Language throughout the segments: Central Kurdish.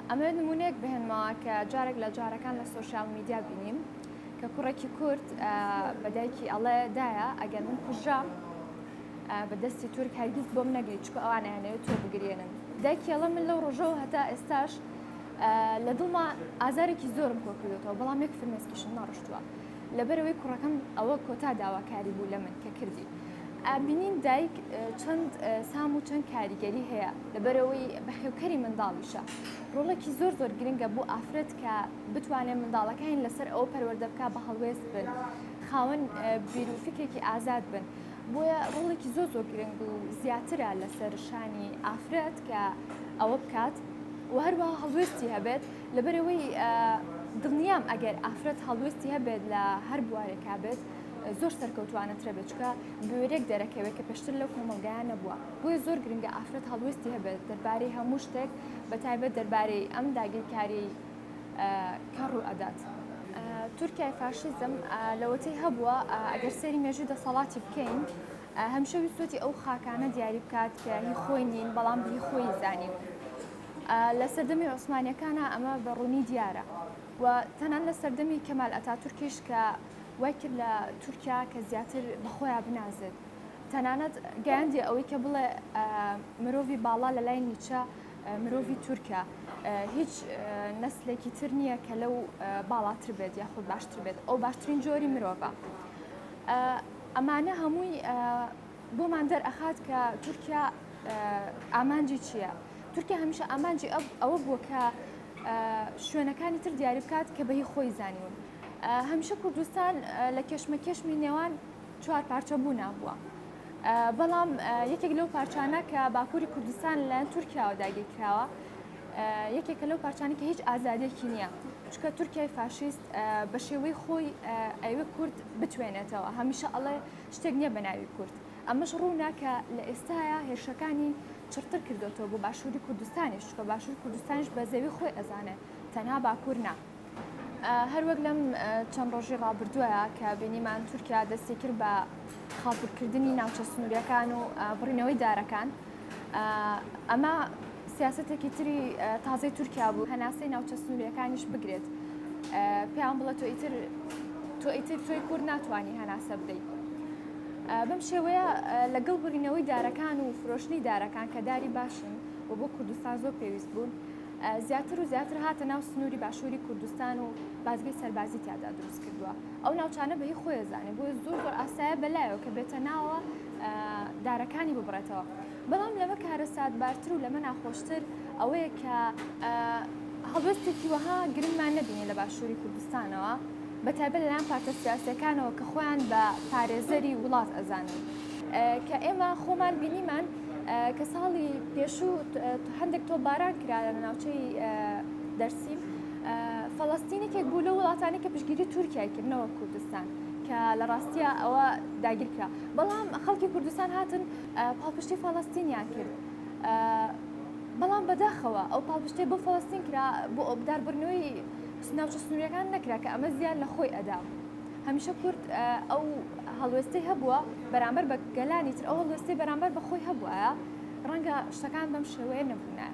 ئەمەوێت نمونەیەک بهێنمەوە کە جارێک لە جارەکان لە سۆشیال میدیا بینیم کە کوڕێکی کورد بە دایکی ئەڵێ دایە ئەگەر من کوژرام بە دەستی تورک هەرگیز بۆم نەگری چکە ئەوان ئەیانەوێت تۆ بگرێنن دایکی ئەڵێ من لەو ڕۆژەوە هەتا ئێستاش لە دڵما ئازارێکی زۆرم کۆ کردوێتەوە بەڵام یەک فرمێسکیشم نەڕشتووە لەبەرئەوەی کوڕەکەم ئەوە کۆتا داواکاری بوو لە من کە کردی. بینین دایک چەند سام و چەند کاریگەری هەیە لەبەرئەوەی بەخێوکەری منداڵیشە. ڕۆڵێکی زۆر زۆر گرنگە بۆ ئافرەت کە بتوانێت منداڵەکانی لەسەر ئەوە پەروەردە بکا بە هەڵوێست بن، خاوەن بیر و فیکرێکی ئازاد بن. بۆیە ڕۆڵێکی زۆر زۆر گرنگ و زیاترە لەسەر شانی ئافرەت کە ئەوە بکات و هەروەها هەڵوێستی هەبێت. لەبەرئەوەی دڵنیام ئەگەر ئافرەت هەڵوێستی هەبێت لە هەر بوارێکا بێت زۆر سەرکەوتوانەترە بێت چونکە بوێرێک دەرەکەوێت کە پێشتر لەو کۆمەڵگایە نەبووە بۆیە زۆر گرنگە ئافرەت هەڵوێستی هەبێت دەربارەی هەموو شتێک بە تایبەت دەربارەی ئەم داگیرکاریەی کە ڕوو ئەدات. تورکیای فاشیزم لەوەتەی هەبووە ئەگەر سەیری مێژووی دەسەڵاتی بکەین هەمیشە ویستوویەتی ئەو خاکانە دیاری بکات کە هی خۆی نین بەڵام هی خۆی زانیون. لە سەردەمی عوسمانیەکانا ئەمە بە ڕوونی دیارە و تەنان لە سەردەمی کەمال ئەتاتورکیش کە وای کرد لە تورکیا کە زیاتر بە خۆیا بنازێت تەنانەت گەیاندیە ئەوەی کە بڵێ مرۆڤی باڵا لە لای نیچە مرۆڤی تورکە هیچ نەسلێکی تر نییە کە لەو باڵاتر بێت یاخود باشتر بێت ئەو باشترین جۆری مرۆڤە ئەمانە هەمووی بۆمان دەرئەخات کە تورکیا ئامانجی چییە؟ تورکیا هەمیشە ئامانجی ئەوە بووە کە شوێنەکانی تر دیاری بکات کە بەهی خۆی زانیون. هەمیشە کوردستان لە کێشمەکێشمی نێوان چوار پارچە بوونا بووە. بەڵام یەکێک لەو پارچانە کە باکووری کوردستان لەلایەن تورکیاوە داگیر کراوە یەکێکە لەو پارچانە کە هیچ ئازادێکی نییە چونکە تورکیای فاشیست بە شێوەی خۆی ئەیەوێ کورد بتوێنێتەوە هەمیشە ئەڵێ شتێک نییە بە ناوی کورد. ئەمەش ڕوونە کە لە ئێستایا هێرشەکانی چڕتر کردۆتەوە بۆ باشووری کوردستانیش، چونکە باشووری کوردستانیش بە زەوی خۆی ئەزانێ تەنها باکوور نا. هەروەک لەم چەند ڕۆژی ڕابردووە کە بینیمان تورکیا دەستی کرد بە خاپوورکردنی ناوچە سنووریەکان و بڕینەوەی دارەکان، ئەمە سیاسەتێکی تری تازەی تورکیا بوو هەناسەی ناوچە سنووریەکانیش بگرێت پێیان بڵێ تۆ ئیتر تۆ ئیتر تۆی کورد ناتوانی هەناسە بدەیت. بەم شێوەیە لەگەڵ بڕینەوەی دارەکان و فرۆشتنی دارەکان کە داری باشن و بۆ کوردستان زۆر پێویست بوون، زیاتر و زیاتر هاتە ناو سنووری باشووری کوردستان و بازگەی سەربازی تیادا دروست کردووە. ئەو ناوچانە بە هی خۆی ئەزانێ، بۆیە زۆر زۆر ئاسایە بەلایەوە کە بێتە ناوە دارەکانی ببڕێتەوە. بەڵام لەمە کارەساتبارتر و لەمە ناخۆشتر ئەوەیە کە هەڵوێستێکی وەها گرنگمان نەبینی لە باشووری کوردستانەوە، بە تایبەت لەلایەن پارتە سیاسیەکانەوە کە خۆیان بە پارێزەری وڵات ئەزانن کە ئێمە خۆمان بینیمان کە ساڵی پێشوو هەندێک تۆپباران کرا لە ناوچەی دەرسیم فەڵەستین یەکێک بوو لەو وڵاتانی کە پشتگیری تورکیای کرد نەوەک کوردستان کە لە ڕاستیە ئەوە داگیر کرا بەڵام خەڵکی کوردستان هاتن پاڵپشتی فەڵەستینیان کرد بەڵام بەداخەوە ئەو پاڵپشتەی بۆ فەڵەستین کرا بۆ داربڕینەوەی ناوچە سنووریەکان نەکرا کە ئەمە زیان لە خۆی ئەدا. هەمیشە کورد ئەو هەڵوێستەی هەبووە بەرامبەر بە گەلانی تر ئەو هەڵوێستەی بەرامبەر بە خۆی هەبوایە ڕەنگە شتەکان بەم شێوەیە نەبوونایە.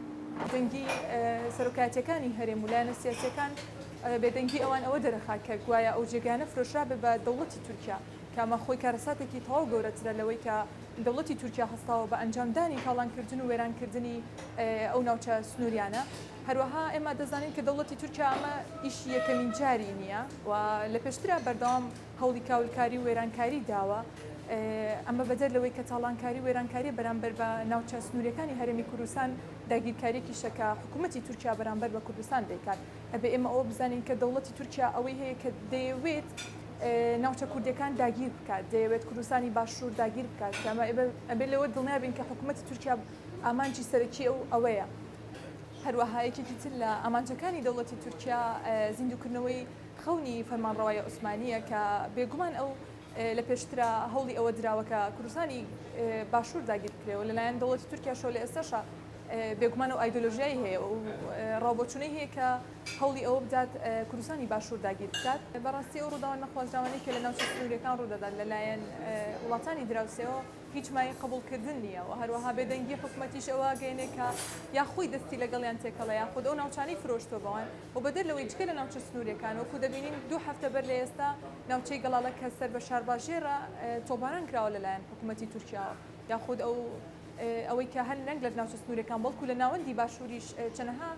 دەنگی سەرۆکایەتیەکانی هەرێم و لایەنە سیاسیەکان بێدەنگی ئەوان ئەوە دەرەخات کە گوایە ئەو جێگایانە فرۆشرابێ بە دەوڵەتی تورکیا کە ئەمە خۆی کارەساتێکی تەواو گەورەترە لەوەی کە دەوڵەتی تورکیا هەستاوە بە ئەنجامدانی تاڵانکردن و وێرانکردنی ئەو ناوچە سنووریانە. هەروەها ئێمە دەزانین کە دەوڵەتی تورکیا ئەمە ئیشی یەکەمین جاری نییە و لە پێشترا بەردەوام هەوڵی کاولکاری و وێرانکاری داوە. ئەمە بەدەر لەوەی کە تاڵانکاری و وێرانکاریە بەرامبەر بە ناوچە سنووریەکانی هەرێمی کوردستان داگیرکاریەکیشە کە حکوومەتی تورکیا بەرامبەر بە کوردستان دەیکات. ئەبێ ئێمە ئەوە بزانین کە دەوڵەتی تورکیا ئەوەی هەیە کە دەیەوێت ناوچە کوردیەکان داگیر بکات، دەیەوێت کوردستانی باشوور داگیر بکات کە ئەمە ئەبێ لەوە دڵنیا بین کە حکوومەتی تورکیا ئامانجی سەرەکی ئەو ئەوەیە. هەروەها یەکێکی تر لە ئامانجەکانی دەوڵەتی تورکیا زیندووکردنەوەی خەونی فەرمانڕەوای عوسمانییە کە بێگومان ئەو لە پێشترا هەوڵی ئەوە دراوە کە کوردستانی باشوور داگیر بکرێ و لەلایەن دەوڵەتی تورکیاشەوە لە ئێستاشا. بێگومان ئەو ئایدۆلۆژیای هەیە و ڕاوبۆچوونەی هەیە کە هەوڵی ئەوە بدات کوردستانی باشوور داگیر بکات. بەڕاستی ئەو ڕووداوە نەخوازراوانەی کە لە ناوچە سنوورییەکان ڕوودەدات لەلایەن وڵاتانی دراوسێوە هیچ مایەی قبوڵکردن نییە و هەروەها بێدەنگی حکومەتیش ئەوە ئەگەیەنێ کە یا خۆی دەستی لەگەڵیان تێکەڵە یاخود ئەو ناوچانەی فرۆشتووە بەوان و بەدەر لەوەی جگە لە ناوچە سنوورییەکان وەکو دەبینین دوو هەفتە بەر لە ئێستا ناوچەی گەڵاڵە کە سەر بە شارباژێڕە تۆپباران کراوە لەلایەن حکومەتی تورکیاوە یاخود ئەو ئەوەی کە هەر نەک لە ناوچە سنوورەکان بەڵکو لە ناوەندی باشووریش چەنەها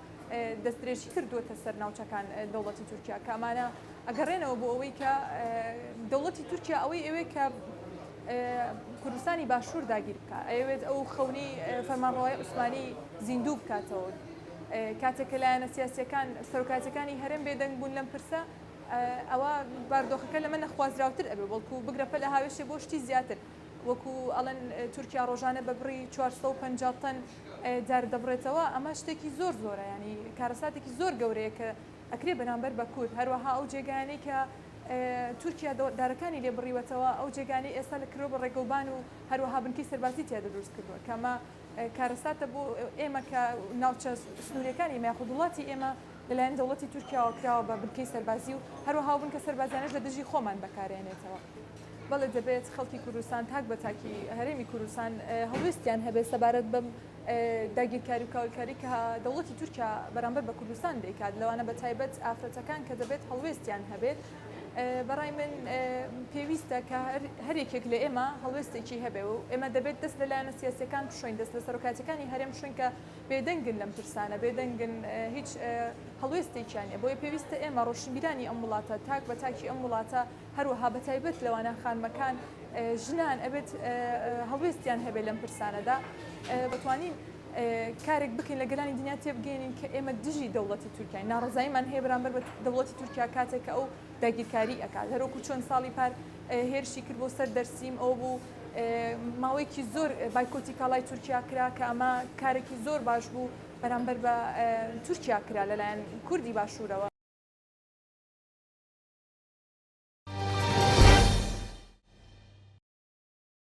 دەستدرێژی کردووەتە سەر ناوچەکان دەوڵەتی تورکیا کە ئەمانە ئەگەڕێنەوە بۆ ئەوەی کە دەوڵەتی تورکیا ئەوەی ئەوێ کە کوردستانی باشوور داگیر بکە ئەیەوێت ئەو خەونی فەرمانڕەوای عوسمانی زیندوو بکاتەوە کاتێک کە لایەنە سیاسیەکان سەرۆکایەتەکانی هەرێم بێدەنگ بوون لەم پرسە ئەوە باردۆخەکە لەمە نەخوازراوتر ئەبێ بەڵکو بگرە پەل ئەهاوێشێ بۆ شتی زیاتر وەکو ئەڵێن تورکیا ڕۆژانە بە بڕی 450 تەن دار دەبڕێتەوە ئەمە شتێکی زۆر زۆرە ینی کارەساتێکی زۆر گەورەیە کە ئەکرێ بەرامبەر بە کورد هەروەها ئەو جێگایانەی کە تورکیا دارەکانی لێ بڕیوەتەوە ئەو جێگانەی ئێستا لە کرۆ بە ڕێگەوبان و هەروەها بنکەی سەربازی تیا دروست کردووە کە ئەمە کارەساتە بۆ ئێمە کە ناوچە سنووریەکانی ئێمە یاخود وڵاتی ئێمە لەلایەن دەوڵەتی تورکیاوە کراوە بە بنکەی سەربازی و هەروەها ئەو بنکە سەربازیانەش لە دژی خۆمان بەکارێنێتەوە. بەڵێ دەبێت خەڵکی کوردستان تاک بە تاکی هەرێمی کوردستان هەڵوێستیان هەبێت سەبارەت بەم داگیرکاری و کاولکاری کە دەوڵەتی تورکیا بەرامبەر بە کوردستان دەیکات لەوانە بە تایبەت ئافرەتەکان کە دەبێت هەڵوێستیان هەبێت بەڕای من پێویستە کە هەر یەکێک لە ئێمە هەڵوێستێکی هەبێ و ئێمە دەبێت دەست لە لایەنە سیاسیەکان بشۆین دەست لە سەرۆکاتەکانی هەرێم بشۆین کە بێدەنگن لەم پرسانە، بێدەنگن هیچ هەڵوێستێکیان نیە، بۆیە پێویستە ئێمە ڕۆشنبیرانی ئەم وڵاتە تاک بە تاکی ئەم وڵاتە هەروەها بە تایبەت لەوانە خانمەکان ژنان ئەبێت هەڵوێستیان هەبێت لەم پرسانەدا بتوانین کارێک بکەین لە گەلانی دنیا تێبگەینین کە ئێمە دژی دەوڵەتی تورکیاین ناڕەزاییمان هەیە بەرامبەر بە دەوڵەتی تورکیا کاتێک کە ئەو داگیرکاری ئەکات هەروەکو چۆن ساڵی پار هێرشی کرد بۆ سەر دەرسیم ئەوە بوو ماوەیەکی زۆر بایکۆتی کاڵای تورکیا کرا کە ئەمە کارێکی زۆر باش بوو بەرامبەر بە تورکیا کرا لەلایەن کوردی باشوورەوە.